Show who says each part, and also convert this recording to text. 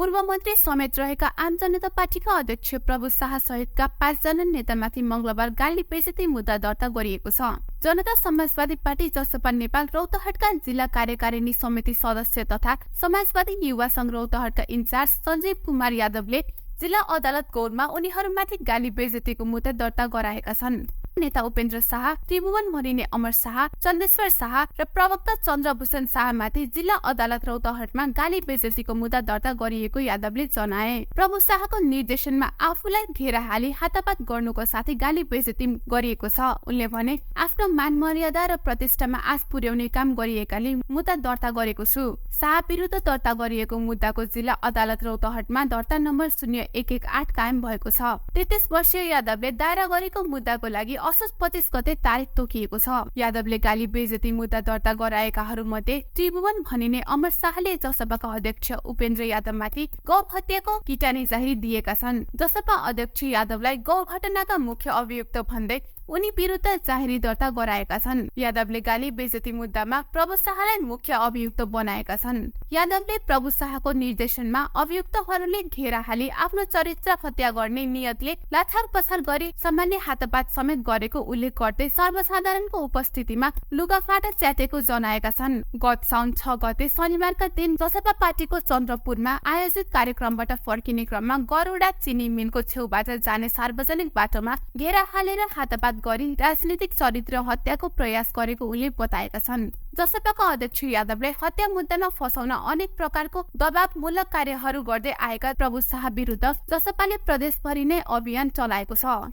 Speaker 1: पूर्व मन्त्री समेत रहेका आम जनता पार्टीका अध्यक्ष प्रभु शाह सहितका 5 जना नेतामाथि मंगलबार गाली बेइज्जती मुद्दा दर्ता गरिएको छ। जनता समाजवादी पार्टी जसपा नेपाल रौतहटका जिल्ला कार्यकारिणी समिति सदस्य तथा समाजवादी युवा संघ रौतहटका इन्चार्ज सञ्जीव कुमार यादवले जिल्ला अदालत गौरमा उनीहरूमाथि गाली बेइज्जतीको मुद्दा दर्ता गराएका छन्। नेता उपेन्द्र शाह, त्रिभुवन भनिने अमर शाह, चन्द्रेश्वर शाह र प्रवक्ता चन्द्रभूषण शाहमाथि जिल्ला अदालत रौतहटमा गाली बेइज्जतीको मुद्दा दर्ता गरिएको यादवले जनाए। प्रभु शाहको निर्देशनमा आफूलाई घेरा हाली हातापात गर्नुको साथै गाली बेइज्जती गरिएको छ। उनले भने, आफ्नो मान मर्यादा र प्रतिष्ठामा आँच पुर्याउने काम गरिएकाले मुद्दा दर्ता गरेको छु। शाह विरुद्ध दर्ता गरिएको मुद्दाको जिल्ला अदालत रौतहटमा दर्ता नम्बर 0118 कायम भएको छ। 33 वर्षीय यादवले दायरा गरेको मुद्दाको लागि असोज 25 गते तारिख तोकिएको छ। यादवले गाली बेइज्जती मुद्दा दर्ता गराएकाहरू मध्ये त्रिभुवन भनिने अमर शाहले जसपाका अध्यक्ष उपेन्द्र यादवमाथि गौर हत्याको किटानी जाहेरी दिएका छन्। जसपा अध्यक्ष यादवलाई गौर घटनाका मुख्य अभियुक्त भन्दै उनी विरुद्ध जाहेरी दर्ता गराएका छन्। यादवले गाली बेइज्जती मुद्दामा प्रभु शाहलाई मुख्य अभियुक्त बनाएका छन्। यादवले प्रभु शाहको निर्देशनमा अभियुक्तहरूले घेरा हाली आफ्नो चरित्र हत्या गर्ने नियतले लाछार पछार गरी सामान्य हातपात समेत गरेको उल्लेख गर्दै सर्वसाधारणको उपस्थितिमा लुगाफाटा च्याटेको जनाएका छन्। गत साउन 6 गते शनिबारका दिन जसपा पार्टीको चन्द्रपुरमा आयोजित कार्यक्रमबाट फर्किने क्रममा गौरवडा चिनी मिलको छेउबाट जाने सार्वजनिक बाटोमा घेरा हालेर हातपात गरी राजनीतिक चरित्र हत्याको प्रयास गरेको उल्लेख बताएका छन्। जसपाका अध्यक्ष यादवले हत्या मुद्दामा फसाउन अनेक प्रकारको दबावमूलक कार्यहरू गर्दै आएका प्रभु शाह विरुद्ध जसपाले प्रदेशभरि नै अभियान चलाएको छ।